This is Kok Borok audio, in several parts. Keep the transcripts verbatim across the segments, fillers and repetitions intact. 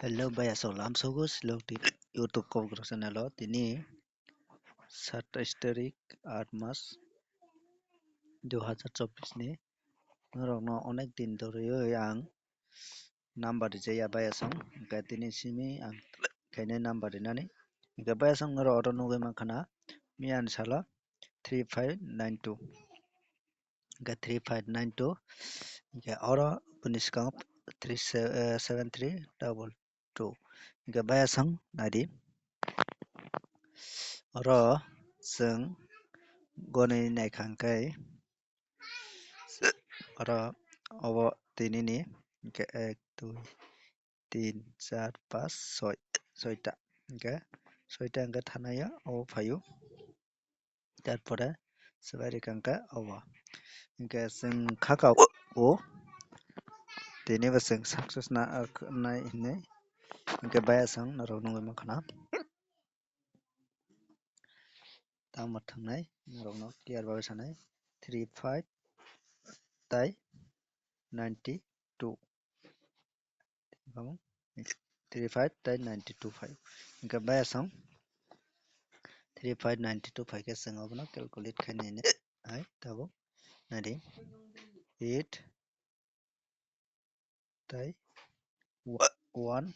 Hello, bhai, asok lamsogo silok di YouTube Kokborok channel o. Tini satais tarik, aat mas, dui hazar chobbish ni. Norokno onek din doroi ang number rijaya, bhai, asong. Hingke tini simi ang khainai number rinani. Hingke, bhai, asong, norok oro nugui mankhana, miyani salo three five nine two. Hingke three five nine two, hingke oro bini swkango three se-, eh, seven three double two. Hingke baya song naidi. Oro chwng goni naikha hingke oro obo tinini hingke ek, dui, tin, char, pas, soi, soita. Hingke soita hingke thanayo obo phaio. Tarpore swbai rikha hingke obo. Hingke chwng khaka o, tini bo chwng success na, nai hinui. Hingke baya chwng norok nugui mankhana. Tamo thangnai norokno clear bai sanai. Three five tai ninety two. Tamo three five tai ninety two phai. Hingke baya song three five ninety two phai khe chwng abono calculate khainai hai tabuk. Naidi, eight tai wa-, one,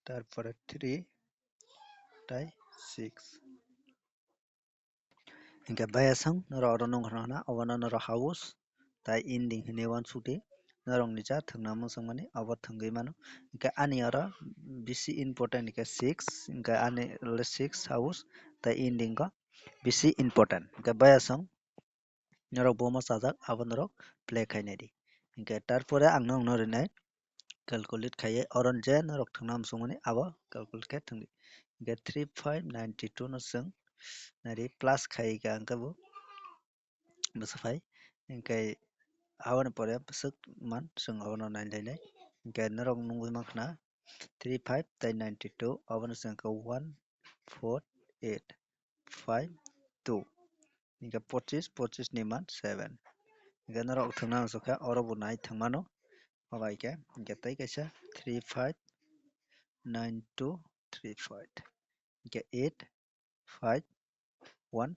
tarpore three tai six. Hingke baya song norok oro nung khna hana, obono norok house tai ending hinui uansukdi. Norok ni ja thwngna muchungmani obo thwngwi mano. Hingke ani oro bisi important hingke six, hingke ani le six house tai ending o bisi important. Hingke baya song norok bomo chajak, abo norok play khainai di. Hingke tarpore ang nokno rinai calculate khaiye, oro je norok thwngna muchungmani abo calculate khe thwngdi. Hingke three five ninety two no chwng nari plus khai ka hingke bo bwswk phai. Hingke aboni pore bwswk man chwng abono nai lainai. Hingke norok nugui mankhna three five tai ninety two, abono chwng khe one four eight five two. Hingke pochis, pochis ni man seven. Hingke norok thwngna muchung khe oro bo nai thwngmano. Obo hai khe, hingke tei kaisa three five nine two three five. Hingke eight five one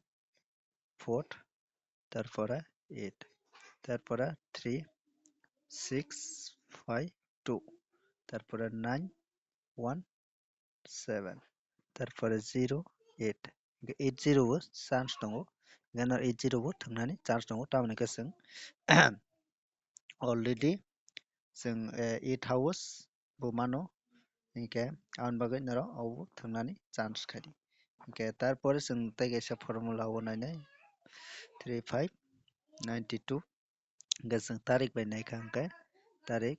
four, tarpore eight, tarpore three six five two, tarpore nine one seven, tarpore zero eight. Hingke eight zero bo chance tongo. Hingke no eight zero bo thwngnani chance tongo. Tamoni khe chwng already chwng, eh, eight house bo mano. Hingke aboni bagwi norok obo thwngnani chance khaidi. Hingke tarpore chwng tei kaisa formula o nainai three five ninety two. Hingke chwng tarik bai naikha hingke tarik,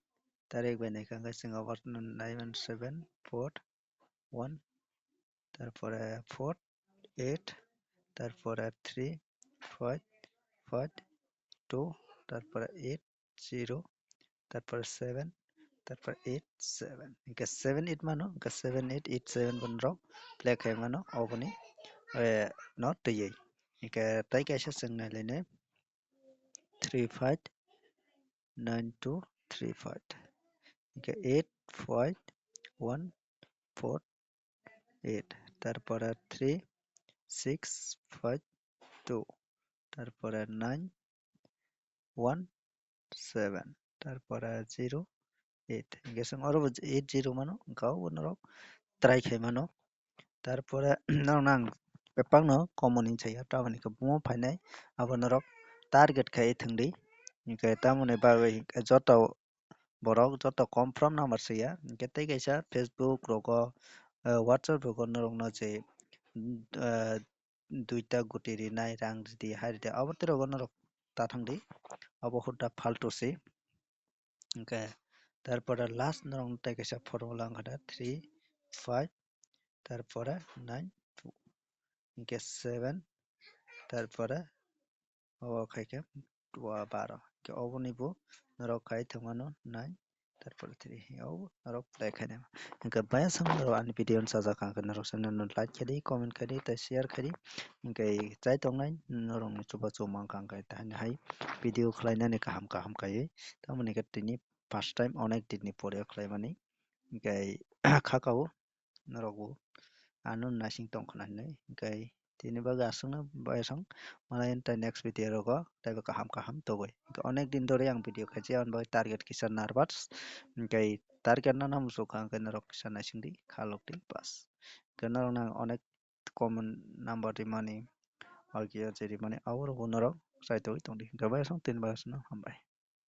tarik bai naikha hingke chwng obo nine seven four one, tarpore four eight, tarpore three five five two, tarpore eight zero, tarpore seven, tarpore eight seven. Hingke seven eight mano, hingke seven eight eight seven bo norok play khai mano oboni, eh, no twiwi. Hingke tei kaisa chwng nai lainai three five nine two three five. Hingke eight five one four eight, tarpore three six five two, tarpore nine one seven, tarpore zero eight. Hingke chwng oro bo eight zero mano, hingke obo norok try khai mano. Tarpore norokno ang bebakno common hinwi saya, tamoni khe bomo phainai abo norok target khai thwngdi. Hingke tamoni bagwi hingke joto borok joto confirm number saya, hingke tei kaisa Facebook rogo, eh, WhatsApp rogo norokno je, eh, duita guti rinai, rang ridi, hai ridi, abo tei rogo norok ta thangdi, abo hota faltu se. Hingke tarpore last norok tei kaisa formula wngkha da three five, tarpore nine two, hingke seven, tarpore obo khai khe dua baro. Hingke oboni bo norok khai thwngmano nine, tarpore three, hingke obo norok play khainai. Hingke baya song norok ani video no sajak kha hingke norok channel no like khaidi, comment khaidi, tei share khaidi. Hingke chai tongnai norok ni chubachu mangkha hingke tahini hai video khlainani kaham kaham kaiwi. Tamoni khe tini first time onek din ni pore khlaimani. Hingke kha kao norok bo ano naising tong khna hinwi. Hwnkhe tini bagwi aswkno bai song manai tei next video rogo tei bo kaham kaham togwi. Hwnkhe onek din dhori ang video khaijak, aboni bagwi target kisa nervous. Hwnkhe target no nang muchukha, hwnkhe norok kisa naising di, kha lok di, bas. Hwnkhe norok nang onek common number rimani, R Q R J rimani, aborok bo norok chaitogwi tongdi. Hwnkhe bai song tini bagwi aswkno hambai.